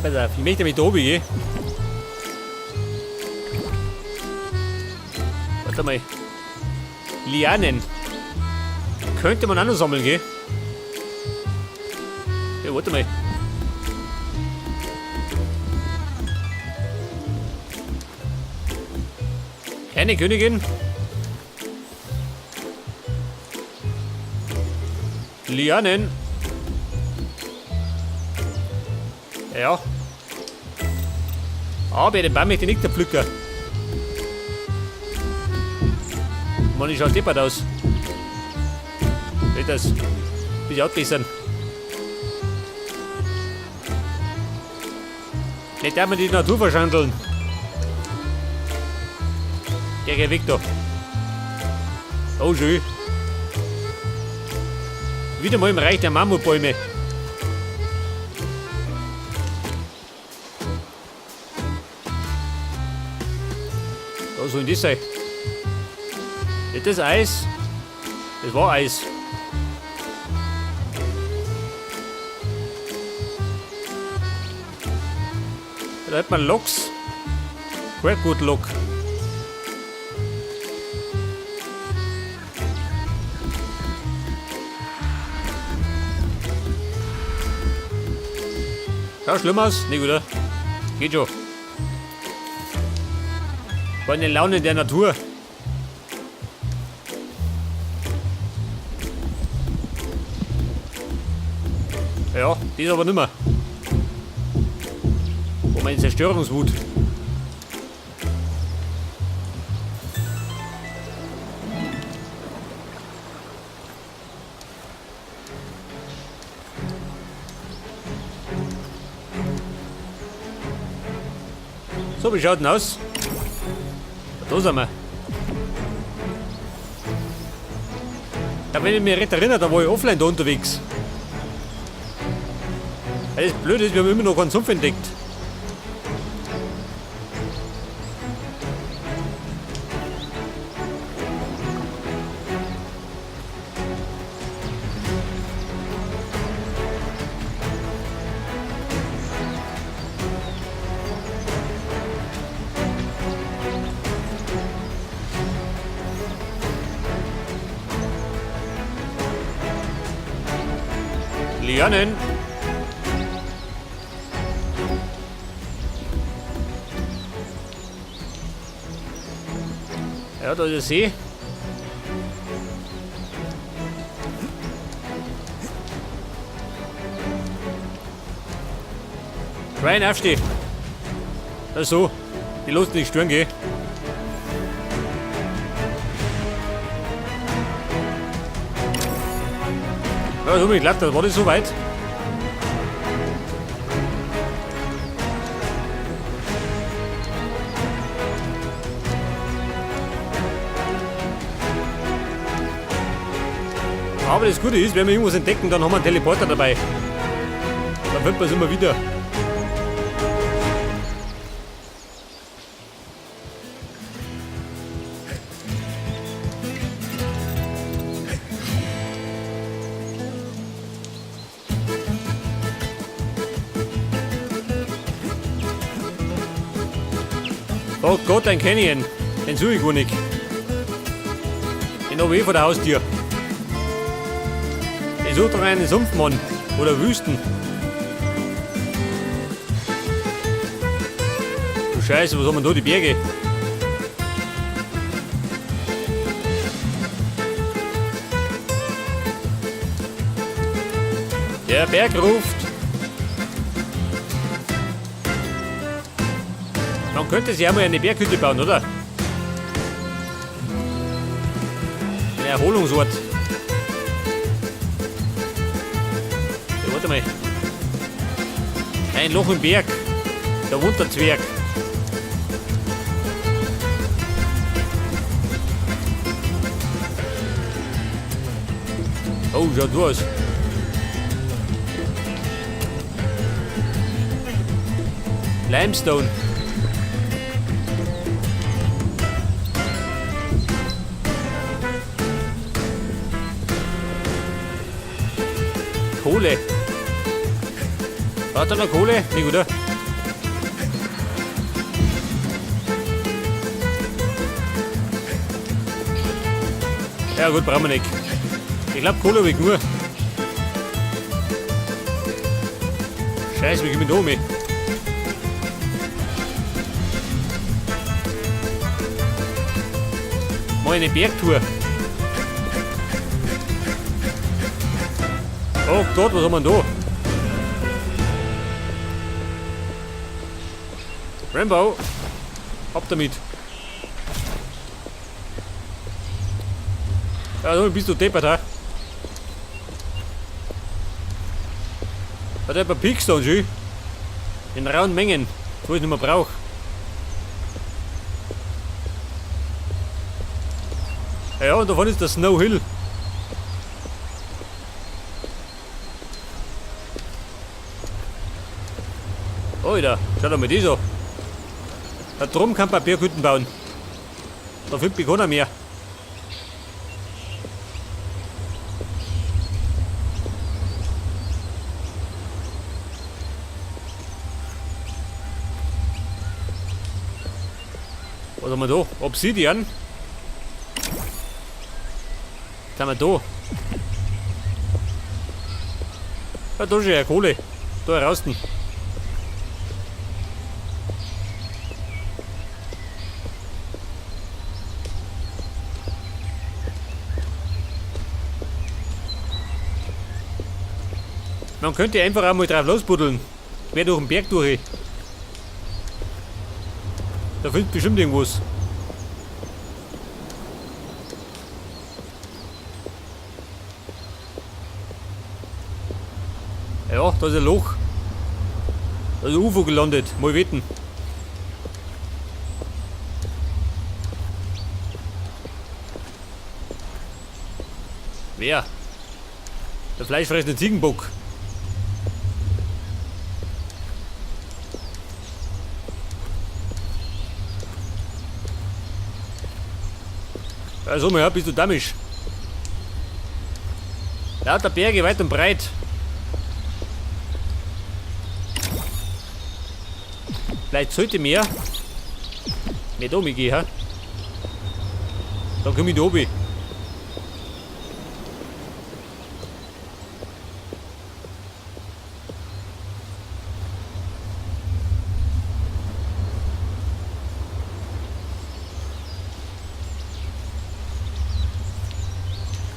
Pass auf, ich möchte mit da oben gehen. Warte mal. Lianen. Könnte man auch noch sammeln, gell? Ja, warte mal. Keine Königin. Lianen. Ja. Aber den Baum möchte ich nicht pflücken. Mann, ich schaut deppert aus. Geht das? Bisschen outbessern. Nicht darf man die Natur verschandeln. Ja, geh weg da. Oh, schön. Wieder mal im Reich der Mammutbäume. Da soll das sein. Ist das Eis? Das war Eis. Da hat man Loks. Redwood Lok. Schaut schlimm aus? Nicht, oder? Geht schon. War eine Laune der Natur. Ja, die ist aber nimmer. Oh, meine Zerstörungswut. So, wie schaut denn aus? Da sind wir. Ja, wenn ich mich recht erinnere, da war ich offline da unterwegs. Ja, das Blöde ist, wir haben immer noch keinen Sumpf entdeckt. Lianen. Ja, da ist der See. Ryan, aufstehen. Das ist so. Die lassen nicht stören, gell? Ja, so, ich glaube, das war das so weit. Aber das Gute ist, wenn wir irgendwas entdecken, dann haben wir einen Teleporter dabei. Dann findet man es immer wieder. Oh Gott, ein Canyon. Den suche ich gar nicht. Den habe ich eh vor der Haustür. Ich suche doch einen Sumpfmann. Oder Wüsten. Du Scheiße, was haben wir da? Die Berge. Der Berg ruft. Man könnte sich auch mal eine Berghütte bauen, oder? Ein Erholungsort. Ja, warte mal. Ein Loch im Berg. Da wohnt der Zwerg. Oh, schaut so aus. Limestone. Kohle. Hat er noch Kohle? Nicht, oder? Ja gut, brauchen wir nicht. Ich glaube, Kohle habe ich nur. Scheiße, wie komme ich da um? Mal eine Bergtour. Oh Gott, was haben wir denn da? Rambo, ab damit. Ja, so bist du deppert, ha? Hat er ein paar Pickstone schon? In rauen Mengen, wo ich nicht mehr brauche. Ja, und davon ist der Snow Hill. Alter, schau doch mal die so. Da drum kann Papierhütten bauen. Da findet mich keiner mehr. Was haben wir da? Obsidian. Was haben wir da? Ja, da ist ja Kohle. Da raus. Man könnte einfach auch mal drauf losbuddeln. Quer durch den Berg durch. Da findet bestimmt irgendwas. Ja, da ist ein Loch. Da ist ein UFO gelandet. Mal wetten. Wer? Der fleischfressende Ziegenbock. Also, ja, bist du damisch. Lauter Berge weit und breit. Vielleicht sollte mehr nicht um gehen, ha? Da komme ich da oben.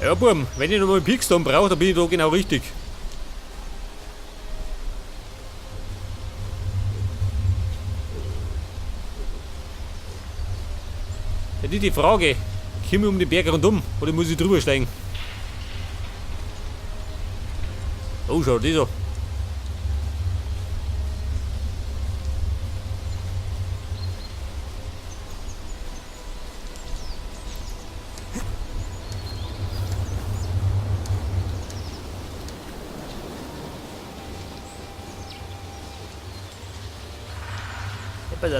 Ja, Burm, wenn ich noch mal einen Pickstone brauche, dann bin ich da genau richtig. Ja, die Frage, komme ich um den Berg rundum oder muss ich drüber steigen? Oh, schau, das an.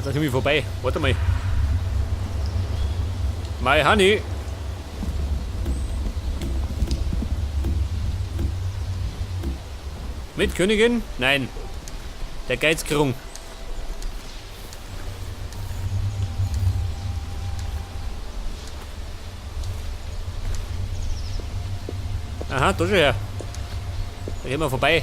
Da komme ich vorbei. Warte mal. My honey. Mit Königin? Nein. Der Geizkrung. Aha, da schon her. Da gehen wir vorbei.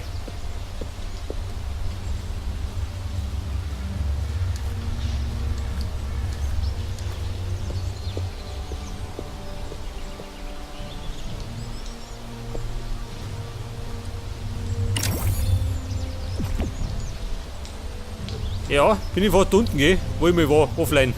Ja, bin ich fast unten, gell, wo ich mal war, offline.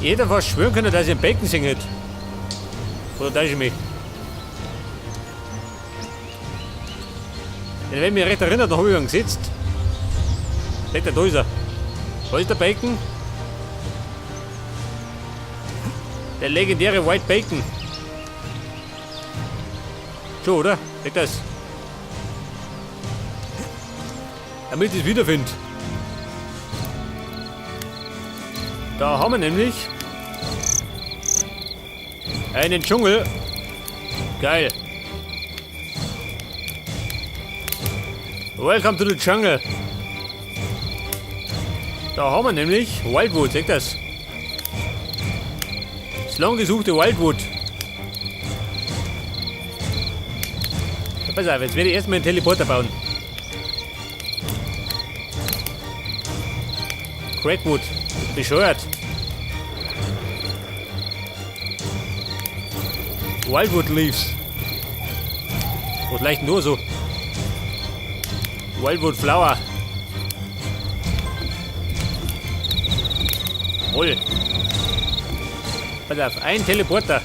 Jeder fast schwören können, dass ich einen Bacon singen hätte. Oder täusche ich mich? Denn wenn ich mich recht erinnere, dann habe ich ihn gesetzt. Seht ihr, da ist er. Da ist der Bacon. Der legendäre White Bacon. Schon, oder? Seht das? Damit ich es wiederfinde. Da haben wir nämlich Einen Dschungel. Geil. Welcome to the jungle. Da haben wir nämlich Wildwood, seht das? Das lang gesuchte Wildwood. Ja, pass auf, jetzt werde ich erstmal einen Teleporter bauen. Crackwood, bescheuert. Wildwood Leaves. Was leicht nur so? Wildwood Flower. Voll. Pass auf, ein Teleporter.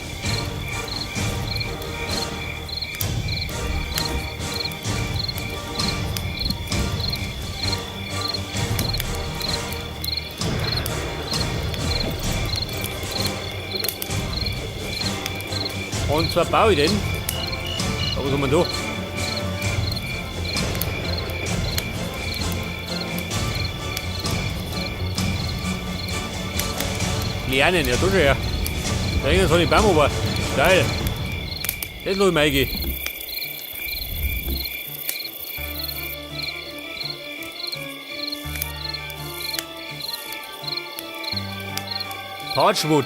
Und zwar baue ich den. Aber was haben wir da? Lianen, ja, da schon her. Da hängt so ein Baum aber. Geil. Das lass ich mir eingehen. Parchwood.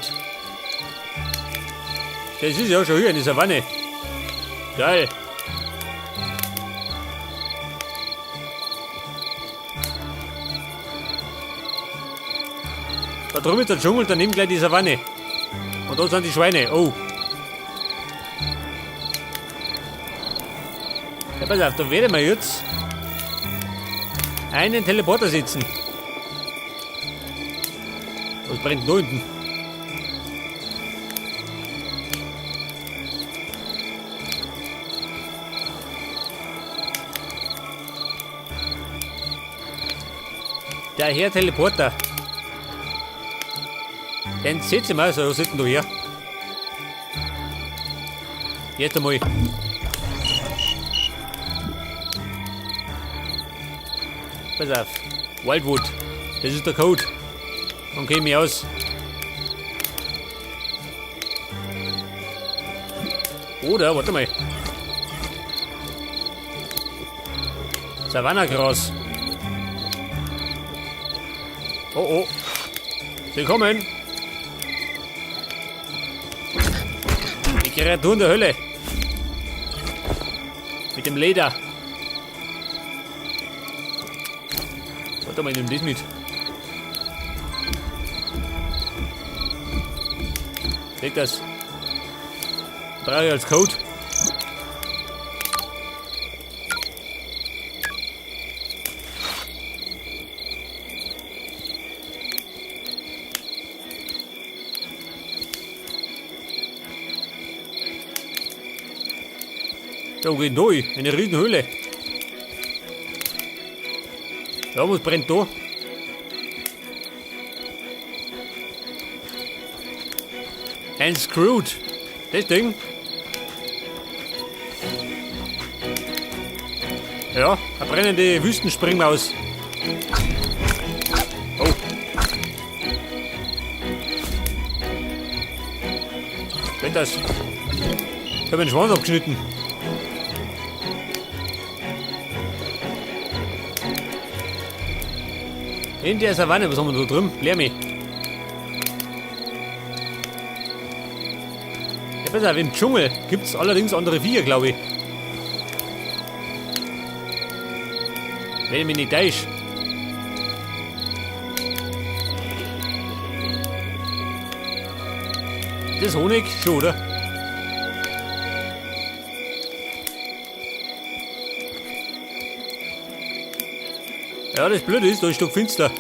Das ist ja schon hier in der Savanne. Geil. Da drüben ist der Dschungel, daneben gleich die Savanne. Und da sind die Schweine. Oh. Ja, pass auf, da werden wir jetzt einen Teleporter setzen. Was brennt da unten? Der Herr Teleporter. Den setzen wir, so sitzen du hier. Jetzt einmal. Pass auf. Wildwood. Das ist der Code. Dann käme ich aus. Oder, warte mal. Savannah-Gras. Oh oh. Sie kommen. Die Kreaturen der Hölle. Mit dem Leder. Warte mal, ich nehme das mit. Seht das? Brauche ich als Code. Da geht durch, eine Riesenhöhle. Ja, was brennt da? Ein Screwed. Das Ding. Ja, eine brennende Wüstenspringmaus. Oh. Geht das? Ich habe den Schwanz abgeschnitten. In der Savanne, was haben wir da drin? Lärmi. Ja, pass auf, im Dschungel gibt's allerdings andere Viecher, glaube ich. Wenn ich mich nicht täusche. Das ist Honig schon, oder? Ja, das Blöde ist, da ist stockfinster.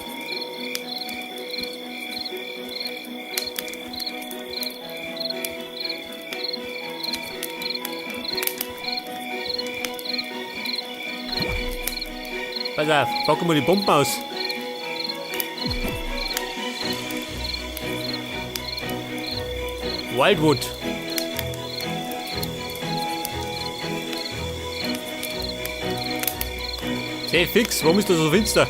Pass auf, packen wir die Bomben aus. Wildwood. Sehr fix, warum ist das so finster?